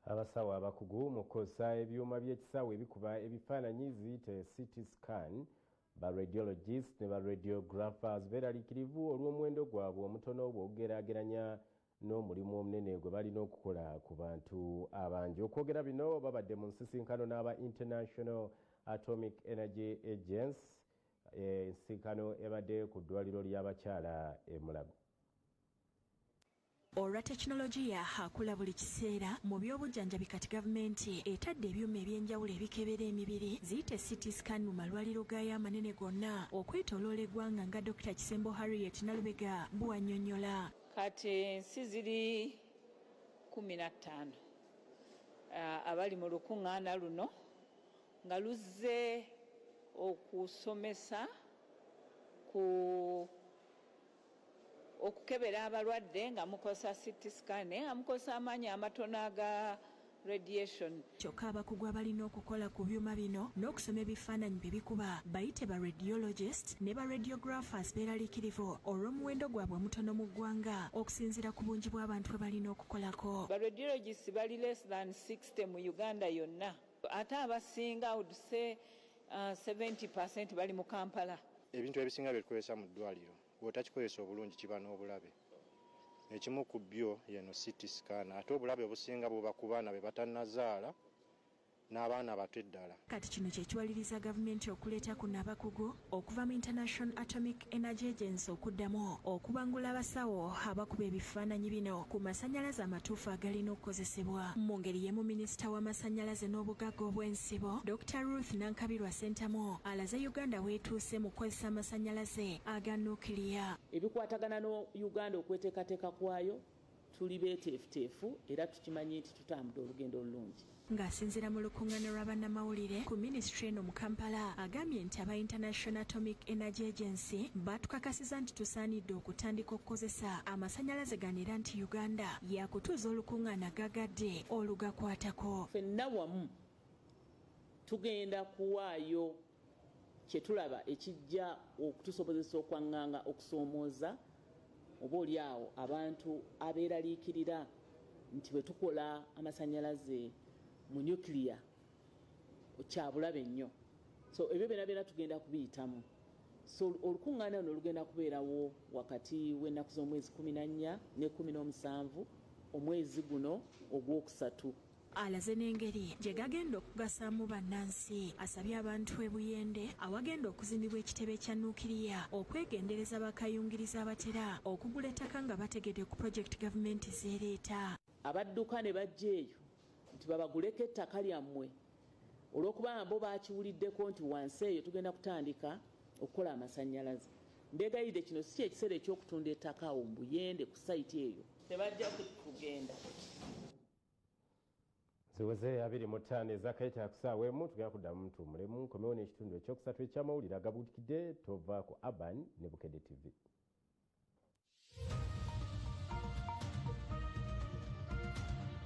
Abasawo abakugu mu kukozesa ebyuma by'ekisawo ebikuba ebifaananyi ziyite CT scan, ba radiologist ne ba radiographers beeraliikirivu olw'omuwendo gwabwe omutono bw'ogeraageranya n'omulimu omunene gwe balina okukola ku bantu abangi. Okwogera bino babadde mu nsisinkano n'aba International Atomic Energy Agency, ensisinkano ebadde ku ddwaliro ly'abakyala e Mulago. Olwa tekinologiya akula buli kiseera mu by'obujjanjabi, kati gavumenti etadde ebyuma eby'enjawulo ebikebera emibiri ziyite CT scan mu malwaliro gaayo amanene gonna okwetooloola eggwanga, nga Dr Kisembo Harriet Nalubega bw'annyonnyola. Kati ensi ziri 15 abali mu lukuŋŋaana luno nga luzze okusomesa ku okukebera abalwadde nga mukozesa CT scan, naye nga mukozesa amaanyi amatono aga radiation. Kyokka abakugu abalina okukola ku byuma bino n'okusoma ebifaananyi bye bikuba bayite ba radiologist ne ba radiographers beeraliikirivu olw'omuwendo gwabwe omutono mu ggwanga okusinziira ku bungi bw'abantu bwe balina okukolako. Ba radiologists bali less than 60 mu Uganda yonna, ate abasinga, I would say 70% bali mu Kampala. Ebintu ebisinga bye tukozesa mu ddwaliro, bw'otakikozesa obulungi kiba n'obulabe. Ekimu ku byo yeno CT scan, ate obulabe obusinga buba ku baana be batannazaala n'abaana bato eddala. Kati kino kye kiwaliriza gavumenti okuleeta kuno abakugu okuva mu International Atomic Energy Agency okuddamu okubangula abasawo abakuba ebifaananyi bino ku masannyalaze amatuufu agalina okukozesebwa. Mu ngeri y'emu, minisita w'amasannyalaze n'obugagga obw'ensibo Dr Ruth Nankabirwa Sentamu alaze Uganda weetuuse mu kukozesa amasannyalaze aga nukiliya. Ebikwatagana no Uganda okweteekateeka kwayo, tuli beeteefuteefu era tukimanyi nti tutambudde olugendo olulungi. Ng'asinziira mu lukuŋŋaana lwa bannamawulire ku minisitule eno mu Kampala, agambye nti aba International Atomic Energy Agency batukakasiza nti tusaanidde okutandika okukozesa amasannyalaze gano era nti Uganda yakutuuza olukuŋŋaana gagadde olugakwatako. Ffenna wamu tugenda kuwaayo kye tulaba ekijja okutusobozesa okwaŋŋanga okusoomooza oba oli awo abantu abeeraliikirira nti bwe tukola amasannyalaze mu nuclear kyabulabe nnyo. So ebyo byonna byonna tugenda kubiyitamu. So olukuŋŋaana luno lugenda kubeerawo wakati w'ennaku z'omwezi 14 ne 17 omwezi guno ogwokusatu. Alaze n'engeri gye gagenda okugasaamu bannansi. Asabye abantu e Buyende awagenda okuzimbibwa ekitebe kya nukiriya okwegendereza bakayungiriza abatera okugula ettaka nga bategedde ku pulojekiti gavumenti zeereeta. Abadduka ne bajja eyo nti babaguleko ettaka lyammwe olw'okubanga bo bakiwuliddeko nti wansi eyo tugenda kutandika okukola amasannyalaze, mbeegayidde, kino si kyekiseera eky'okutunda ettaka awo mu Buyende ku site eyo. Tebajja kugenda. Ziweze 25 ezakayita ku ssaawa 1. Tugenda kuddamu tuwummulemu, nkomewo n'ekitundu ekyokusatu ekyamawulire agabuutikidde. Tova ku Urban ne Bukedde TV.